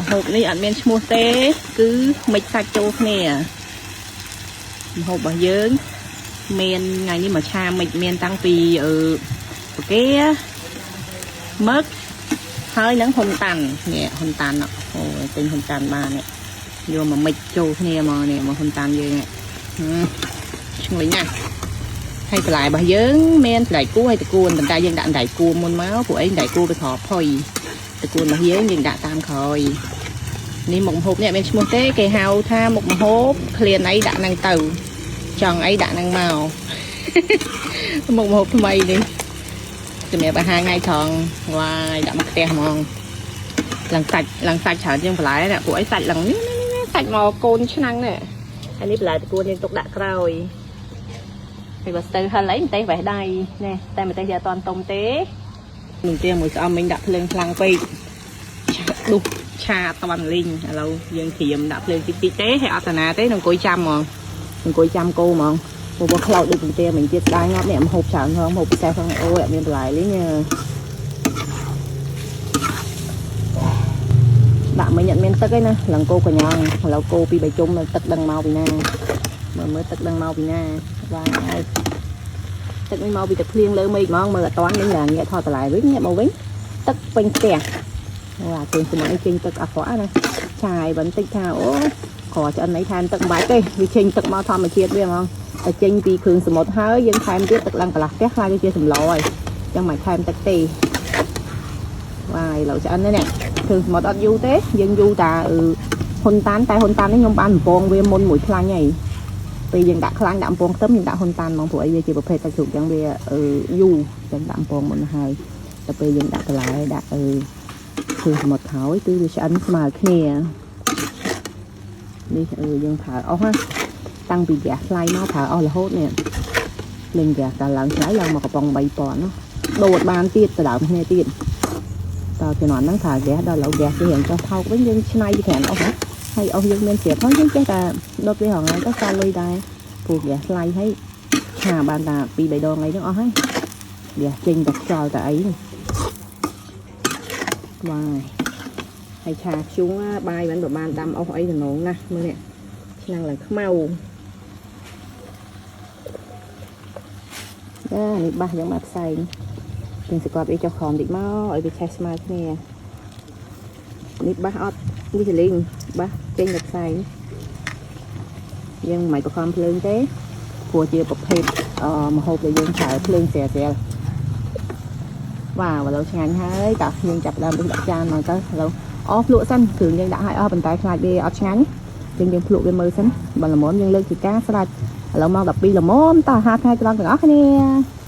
ម្ហូបនេះអត់មានឈ្មោះទេ គឺmix សាច់ចូលគ្នាម្ហូបរបស់យើង មានថ្ងៃនេះមកឆា mix មានតាំងពីបង្គាមឹកហើយនឹងហ៊ុនតាន់នេះហ៊ុនតាន់អូយទិញហ៊ុនតាន់បាននេះយកមក mix ចូលគ្នាមកនេះមកហ៊ុនតាន់យើងនេះហឹមឈ្ងុយណាស់ហើយបន្លែរបស់យើងមានបន្លែគួរហើយតកួនប៉ុន្តែយើងដាក់បន្លែគួរមុនមកព្រោះអីបន្លែគួរវាក្រផុយតកួនរបស់យើងយើងដាក់តាមក្រោយនេះមុខម្ហូបនេះអត់មានឈ្មោះទេគេហៅថាមុខម្ហូបឃ្លានអីដាក់ហ្នឹងទៅចង់អីដាក់ហ្នឹងមក មុខម្ហូបថ្មីនេះសម្រាប់អាហារថ្ងៃត្រង់វ៉ាយដាក់មកផ្ទះហ្មងឡើងសាច់ឡើងសាច់ច្រើនជាងបន្លែណាពួកអីសាច់ឡើងនេះនេះសាច់មកកូនឆ្នាំងនេះហើយនេះបន្លែតកួនយើងទុកដាក់ក្រោយហើយបើស្ទើហិលអីម្ទេសវេះដៃនេះតែម្ទេសយកអត់តាន់ទុំទេនឹងផ្ទះមួយស្អំមិញដាក់ភ្លើងខ្លាំងពេកឆាដុះឆាអត់តាន់លីងឥឡូវយើងត្រៀមដាក់ភ្លើងតិចតិចទេហើយអត់តាណាទេនឹងអង្គុយចាំហ្មងអង្គុយចាំគោហ្មង ព្រោះខ្លោចដូចពងទាមិញទៀតស្ដាយងាប់នេះមហូបច្រើនផងមហូបពិសេសផងអូយអត់មានបន្លែលីងដាក់មិញអត់មានទឹកទេណាឡើងគោកញ្ញាងឥឡូវគោពីរបីជុំទឹកដឹងមកពីណាមើលមើលទឹកដឹងមកពីណាវ៉ាយទឹកនេះមកពីទឹកភ្លៀងលើមេឃហ្មងមើលអត់តាន់នេះឡើងងាកថតបន្លែវិញងាកមកវិញទឹកពេញផ្ទះអូអាជើងសម័យចេញទឹកអាក្រក់ណាឆាយបន្តិចថាអូក្រឆ្អិនអីថែមទឹកមិនបាច់ទេវាចេញទឹកមកធម្មជាតិវាហ្មង តែចេញពីគ្រឿងសមុទ្រហើយយើងថែមទៀតទឹកឡើងកន្លះផ្ទះខ្លាចវាជាសម្លហើយចឹងមិនថែមទឹកទេវ៉ាយឡូវឆ្អិននេះនេះគ្រឿងសមុទ្រអត់យូរទេយើងយូរតាអឺហ៊ុនតានតែហ៊ុនតាននេះខ្ញុំបានបំពងវាមុនមួយខ្លាញ់ហើយពេលយើងដាក់ខ្លាញ់ដាក់បំពងខ្ទឹមយើងដាក់ហ៊ុនតានហ្មងព្រោះអីវាជាប្រភេទសាច់ជ្រូកចឹងវាអឺយូរចឹងដាក់បំពងមុនហើយតែពេលយើងដាក់បន្លែដាក់អឺគ្រឿងសមុទ្រក្រោយគឺវាឆ្អិនស្មើគ្នានេះអឺយើងប្រើអស់ណា តាំងពីហ្គាសថ្លៃមកប្រើអស់រហូតនេះលេងហ្គាសកាលឡើងថ្លៃឡើងមកកំប៉ុង3000នោះដូតបានទៀតដដើមគ្នាទៀតតើជំនាន់ហ្នឹងប្រើហ្គាសដល់ឥឡូវហ្គាសវារៀងចុះថោកវិញយើងឆ្នៃពីក្រានអស់ណាហើយអស់យើងមានស្រាប់ផងយើងចេះតែដុតវារហងៃទៅសល់លុយដែរព្រោះហ្គាសថ្លៃហើយឆាបានតែ2 3ដងអីហ្នឹងអស់ហើយហ្គាសចេញតែខ្យល់តែអីហ្នឹងវ៉ាយហើយឆាខ្ជុងបាយមិនប្រហែលដាំអស់អីតំណងណាស់មើលនេះឆ្នាំងឡើងខ្មៅ ចានេះបាសយ៉ាងមកផ្សែងទាំងសកត់វាចុះក្រោមតិចមកឲ្យវាឆេះស្មើគ្នានេះបាសអត់នេះចលីងបាសចេញតែផ្សែងយើងមិនបខំភ្លើងទេព្រោះជាប្រភេទអឺម្ហូបដែលយើងប្រើភ្លើងស្រាលស្រាលវ៉ាវឥឡូវឆ្ងាញ់ហើយតោះយើងចាប់ដើមទៅដាក់ចានមកទៅឥឡូវអស់ភ្លក់សិនគ្រឿងយើងដាក់ឲ្យអស់ប៉ុន្តែខ្លាចវាអត់ឆ្ងាញ់យើងយើងភ្លក់វាមើលសិនបើល្មមយើងលើកជាការស្រេចឥឡូវម៉ោង12ល្មមតោះហាថ្ងៃត្រង់ទាំងអស់គ្នា។